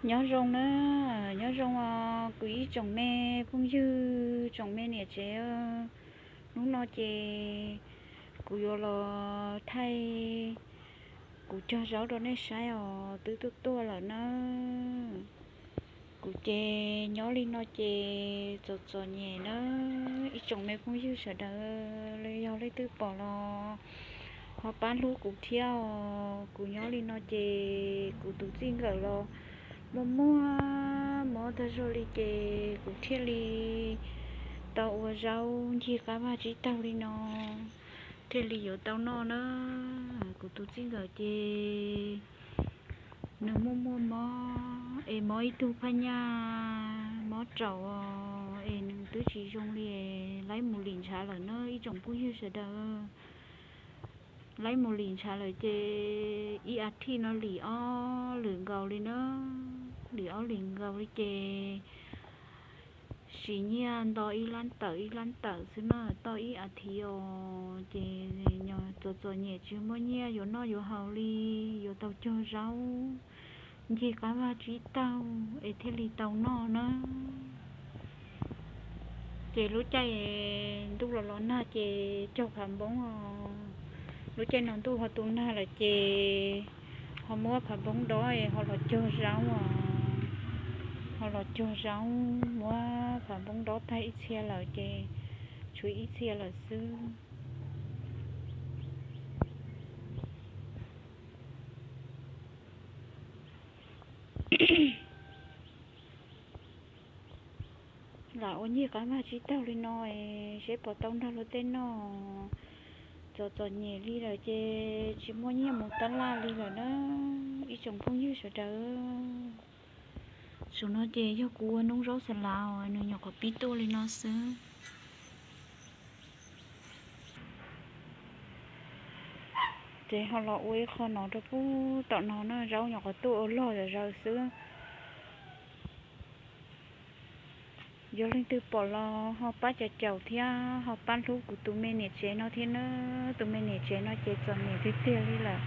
Nyob zoo na, nyob zoo os kuv ib tsoom me phooj ywg, tsoom me niam tsev. Hnub no ces kuv yuav los thaij kuv cog zaub rau nej saib os, twb tuaj tuaj lawm na. Kuv ces nyob li no ces txom txom nyem na, ib tsoom me phooj ywg sawv daws, yog leej twg pom los ho pab hlub kuv thiab os. Kuv nyob li no ces kuv tus txij nkawm los muaj muaj mob tag zog li ces kuv thiaj li tau ua zaub ncig qab vaj tsib taug li no, thiaj li yuav tau noj na. Kuv tus txij nkawm ces nws muaj muaj mob es mob ib tug phaj nyaj mob raum os, es nws twb tsis zoo li, laib mus lim ntshav lawm na ib tsoom phooj ywg sawv daws. Laib mus lim ntshav lawm ces ib as thiv no lim ob lwm nkaus li na, lim ob lwm nkaus li ces sim nyiaj nto ib lab tawm ib lab tawm xwb na, toj ib as thiv os. Ces txom txom nyem tsis muaj nyiaj yuav noj yuav haus li, yuav tau cog zaub ncig qab vaj tsib taug es thiaj li tau noj na. Ces lub caij ntuj los los nag ces cog phav npoob os. Lub caij no ntuj ho tu nag lawm ces ho muab phav npoob dob ho los cog zaub os. Ho los cog zaub, muab phav npoob dob tag ib txhia lawm ces tshuav ib txhia lawm xwb. Lam ua ncig qab vaj tsib taug li no es seb puas tau nrog luag tej noj. Txom txom nyem li lawm ces tsis muaj nyiaj mus tab laj li lawm na ib tsoom phooj ywg sawv daws. Saum no ces yog kuv ua noob zaub xa lav os, nws nyuam qhuav pib tuaj li no xwb. Ces ho los ua ib qho no rau pub tom no na, zaub nyuam qhuav tuaj ua log zom zaws xwb. Yog leej twg pom los ho pab caum caum thiab ho pab hlub kuv tus me niam tsev no thiab na. Tus me niam tsev no ces txom nyem tiag tiag li lawm,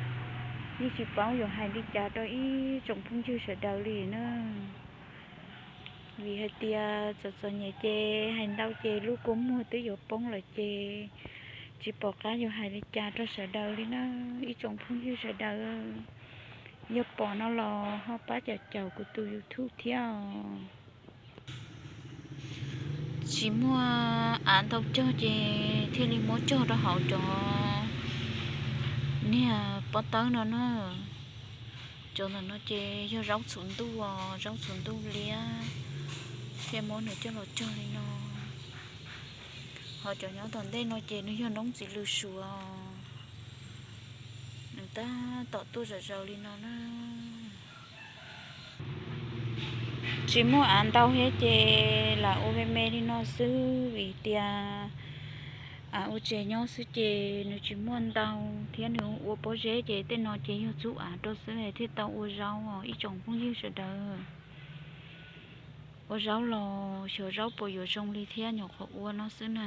yeej tsis paub yuav hais li cas rau ib tsoom phooj ywg sawv daws li na. Vim hais tias txom txom nyem ces hais ntau ces lub kua muag twb yuav poob lawm ces tsis pom qab yuav hais li cas rau sawv daws li na. Ib tsoom phooj ywg sawv daws, yog pom no los ho pab caum caum kuv tus YouTube thiab os. Tsis muaj av ntau cog ces thiaj li muab cog rau hauv cov niag pob tawb no na. Cov ntawm no ces yog zaub txhuv ntuj os, zaub txhuv ntuj liab, thiaj muab nws coj los cog li no. Ho cov nyob tom ntej no ces nws yog noob txiv lws suav, nws tab tom tuaj zom zaws li no na. Tsis muaj av ntau thiab ces lam ua me me li no xwb, vim tias av ua tsev nyob xwb ces nws tsis muaj ntau thiab nws ua pob zeb ces tej no ces yog txhub av rau xwb thiaj tau ua zaub os ib tsoom phooj ywg sawv daws. Ua zaub los xyov zaub puas yuav zoo li thiab, nyuam qhuav ua no xwb na.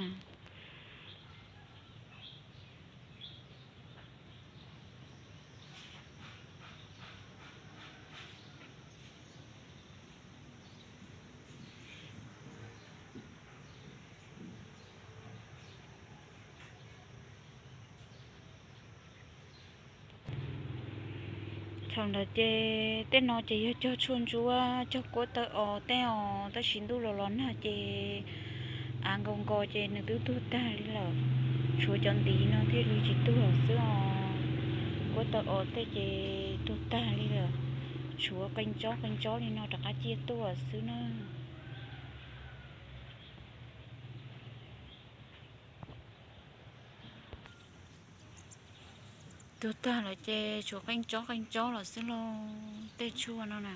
Thaum ntawd ces tej no ces yog cog tshuaj ntsuab, cog kuab taw os tej os, tab sis ntuj los los nag ces av nkaus nkaus ces nws twb tuag tag li lawm. Tshuav cov ntiv no thiaj li tsis tuag xwb os. Kuab taw os tej ces tuag tag li lawm. Tshuav qee tsob qee tsob li no rov qab ciaj tuaj xwb na. Tuag tag lawm ces tshuav qee tsob qee tsob los xwb lauj, tej tshuaj no na.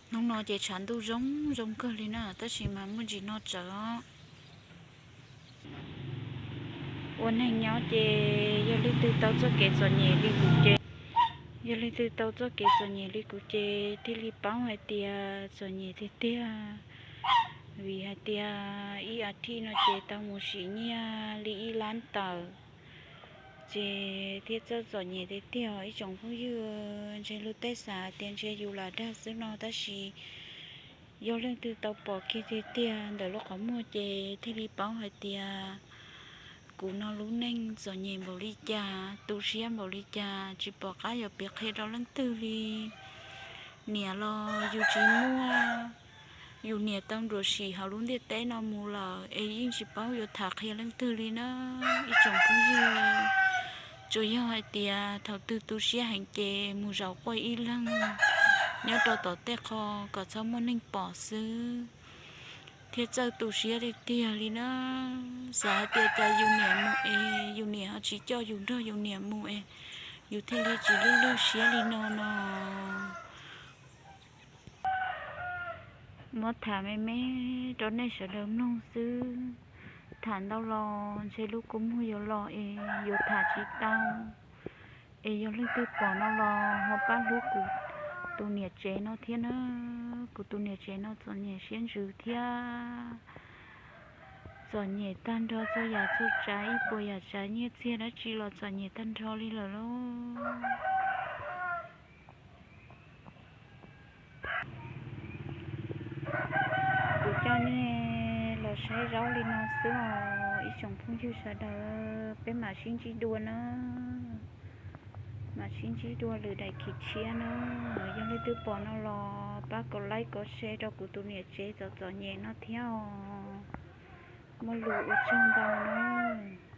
Hnub no ces tshav ntuj zoo zoo kawg li na, tab sis mas muaj ntsis no tsawv os. Ua neeg nyob ces yog leej twg tau txoj kev txom nyem li kuv ces, yog leej twg tau txoj kev txom nyem li kuv ces thiaj li paub hais tias txom nyem tiag tiag. Vim hais tias ib as thiv no ces tau mus sim nyiaj li ib lab tawm, Ces thiaj txawj txom nyem tiag tiag ib tsoom phooj ywg. Ntshe luag tej xav hais tias ntshe yus lam dag xwb no, tab sis yog leej twg tau pom kiag tiag tiag ntawm lub qhov muag ces thiaj li paub hais tias kuv no lub neej txom nyem npaum li cas, tu siab npaum li cas, tsis pom qab yuav piav qhia rau leej twg li. Niam los yus tsis muaj, yus niam tau nruam sim hauv lub ntiaj teb no mus lawm es yeej tsis paub yuav tham qhia leej twg li na ib tsoom phooj ywg. Tsuas yog hais tias thaum twg tu siab heev ces mus zaum quaj ib leeg nyob rau tom tej qho kom txhob muaj neeg pom xwb, thiaj txawj tu siab tiag tiag li na. Xav hais tias cas yus niam mus es yus niam ho tsis coj yus nrog yus niam mus es yus thiaj li tsis lwj lwj siab li no no. Muab tham me me rau nej sawv daws mloog xwb. Tham ntau los ntshe lub kua muag yuav los es yuav tham tsis tau. Es yog leej twg pom no los ho pab hlub kuv tus niam tsev no thiab na. Kuv tus niam tsev no txom nyem siab ntsws thiab. Txom nyem tag nrho txhua yam txhua tsav, ib puas yam tsav nyiaj txiag dab tsi los txom nyem tag nrho li lawm lauj. Kuv coj nej los saib zaub li no xwb os ib tsoom phooj ywg sawv daws, peb mam sib ntsib dua na. Mam sib ntsib dua lwm daim khiv tshiab na. Yog leej twg pom no los pab kom like kom share rau kuv tus niam tsev txom txom nyem no thiab os. Muaj lus ua tsaug ntau nawb.